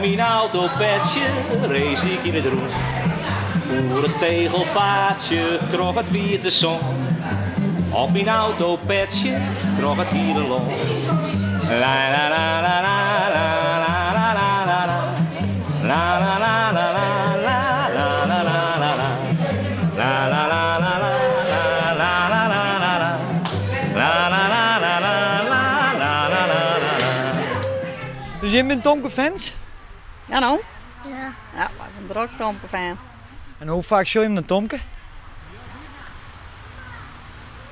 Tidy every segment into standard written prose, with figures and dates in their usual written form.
myn autopetsje race ik yn it rûn. Oer it tegelpaadsje troch it wiete sân. Op myn autopetsje troch it hiele lân. La la la la la la la la la la la. La la la la la la la la la la la. La la la la la la la la la la. La la la la la la la la la la la. Dus jim binne Tomke fans? Ja no? Ja. Ja, wy binne drok Tomke fan. En hoe faak sjogge jim dan Tomke?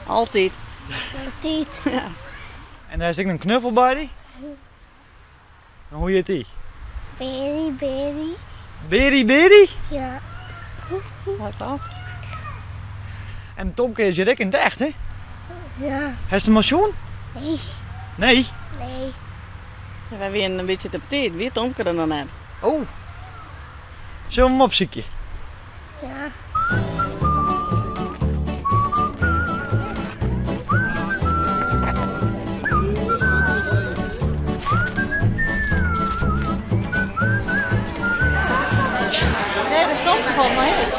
Altyd. Altyd. Ja. En dêr is ek in knuffel by dy? En hoe hjit dy? Berry, Berry. Berry, Berry? Ja. Dat klopt. En Tomke is hjir ek yn it echt, hè? Ja. Hast him al sjoen? Nee. Nee? Nee. Wy wienen in bytsje te betiid, wie Tomke der noch net. Oh. Sille we him opsykje? Ja. Dêr is Tomke folgens my.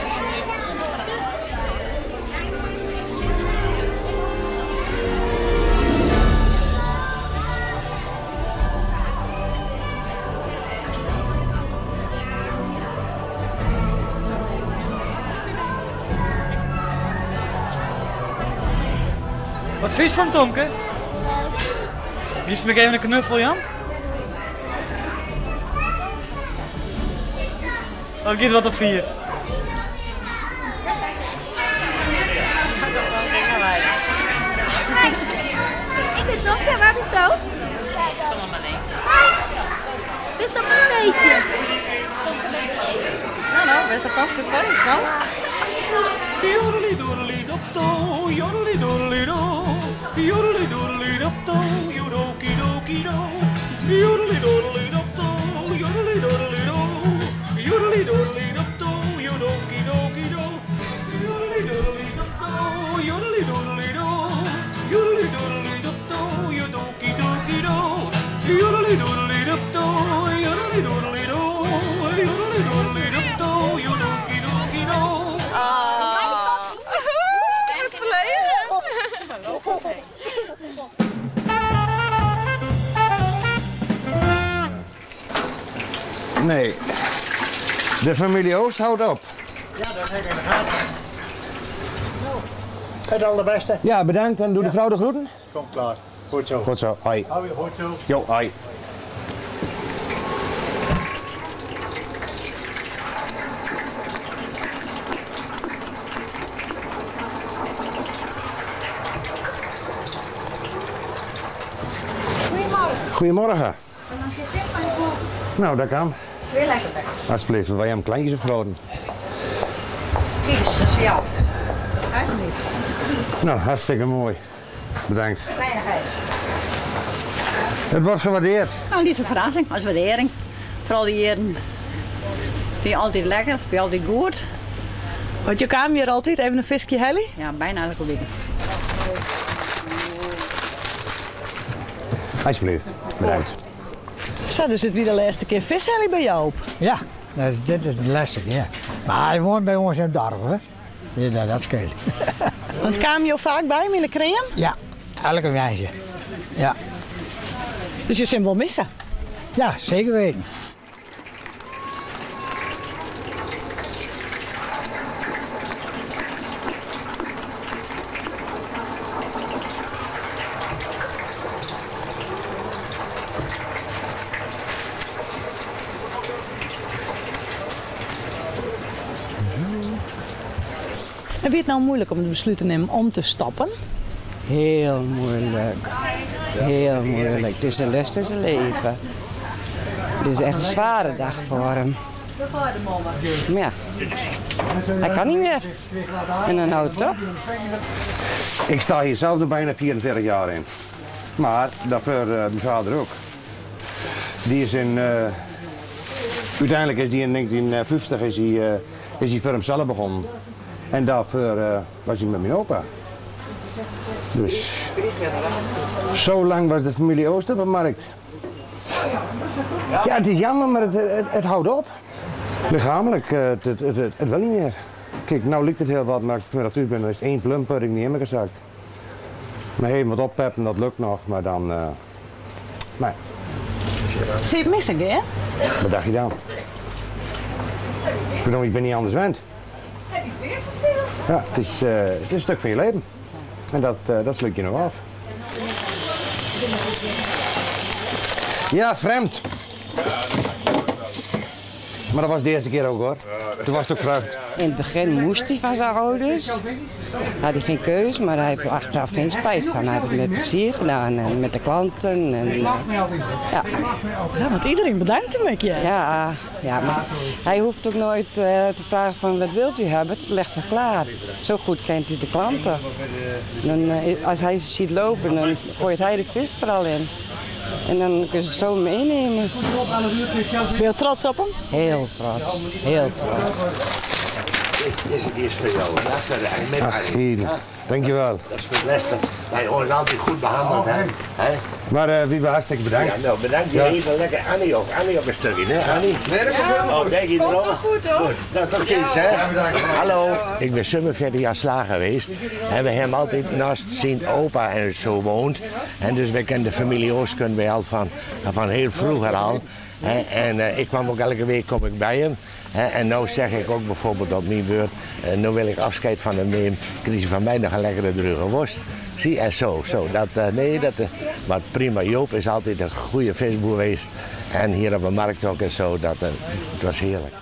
Wat fynst fan Tomke? Giest him ek even in knuffel jaan? Of giet wat te fier? Ik ben Tomke, wa bisto? Bist op in feestje? No, no, bist op Tomke's feest, no? Jodelidodelidodo, jodelidodelido, jodelidodelidodo, jodokidokido, jodelidodelidodo, jodelidodelido, jodelidodelidodo, jodokidokido, jodelidodelidodo, jodelidodelido, jodelidodelidodo, jodokidokido, jodelidodelidodo, jodelidodelido, jodelidodelidodo, jodokidokido. Ah. Wat ferlegen. Nee. De familie Oost houdt op. Ja, dat heb ik in de gaten. Het allerbeste. Ja, bedankt en doe de vrouw de groeten. Komt klaar. Goed zo. Goed zo, hoi. Hoi, goed zo. Jo, hoi. Goedemorgen. Goedemorgen. Nou, dat kan. Weer lekker bij. Alsjeblieft, wil jij hem kleintjes of groten? Kies, dat is voor jou. Alsjeblieft. Nou, hartstikke mooi. Bedankt. Kleinigheid. Het wordt gewaardeerd. Nou, niet zo'n verrassing, als waardering. Vooral die jaren. Die altijd lekker, die altijd goed. Want je kwam hier altijd even een visje hellie? Ja, bijna elke week. Alsjeblieft, bedankt. Zo, dus het weer de laatste keer vishellie bij jou op? Ja, dit is de laatste keer. Maar hij woont bij ons in het dorp, hè? Ja, dat scheelt. Want kwam je vaak bij hem in de crème? Ja, elke wijze. Ja. Dus je zin wel missen? Ja, zeker weten. En wie het nou moeilijk om het besluit te nemen om te stappen? Heel moeilijk. Heel moeilijk. Het is een lust in zijn leven. Het is echt een zware dag voor hem. Maar ja, hij kan niet meer. En dan houdt het op. Ik sta hier zelf nog bijna 44 jaar in. Maar daarvoor mijn vader ook. Die is in, uiteindelijk is die in 1950 is hij voor hemzelf begonnen. En daarvoor was hij met mijn opa. Dus zo lang was de familie Oost op de markt. Ja, it is jammer, mar it hâldt op. Lichaamlik, it wol net mear. Kijk, no liket it hiel wat, mar as ik fanmiddag thús bin, dan is it één plumpudding yn de emmer gezakt. Mar even wat oppeppen, dat lukt noch, mar dan, nee. Sil je it missen, Gean? Wat dacht je dan? Ik bedoel, ik bin net anders wend. Ja, it is in stik fan je leven. En dat slút je noch ôf. Ja, frjemd. Mar dat wie de earste kear ek hoor. Doe wie it ek frjemd. In het begin moest hij van zijn ouders. Had hij geen keus, maar hij heeft er achteraf geen spijt van. Hij heeft het met plezier gedaan en met de klanten. En, ja. Ja, want iedereen bedankt hem ek, ja. Ja, ja, maar hij hoeft ook nooit te vragen van wat wilt u hebben. Het ligt er klaar. Zo goed kent hij de klanten. Dan, als hij ze ziet lopen, dan gooit hij de vis er al in. En dan kun je ze zo meenemen. Ben je trots op hem? Heel trots, heel trots. Deze die is voor jou. Dat is met Ach, hier. Dankjewel. Dat is voor het beste. Wij worden altijd goed behandeld, hè? Hè? Maar wie hartstikke bedankt. Ja, nou, bedankt. Ja. Even lekker Annie ook. Annie ook een stukje, hè? Annie? Nee, dat komt helemaal Oh, denk je Komt erop? wel goed, hoor. Goed. Nou, tot ziens, hè? Hallo. Ik ben 47 jaar slager geweest. En we hebben altijd naast zijn opa en zo woont. En dus wij kennen de familie Oost kennen wij al van heel vroeger al. Hè? En ik kwam ook elke week kom ik bij hem. Hè? En nu zeg ik ook bijvoorbeeld op mijn beurt, nu wil ik afscheid van hem nemen. Krijg je van mij nog een lekkere droge worst. Zie, en zo, zo. Dat, nee, dat, maar prima, Joop is altijd een goede visboer geweest. En hier op de markt ook en zo, dat, het was heerlijk.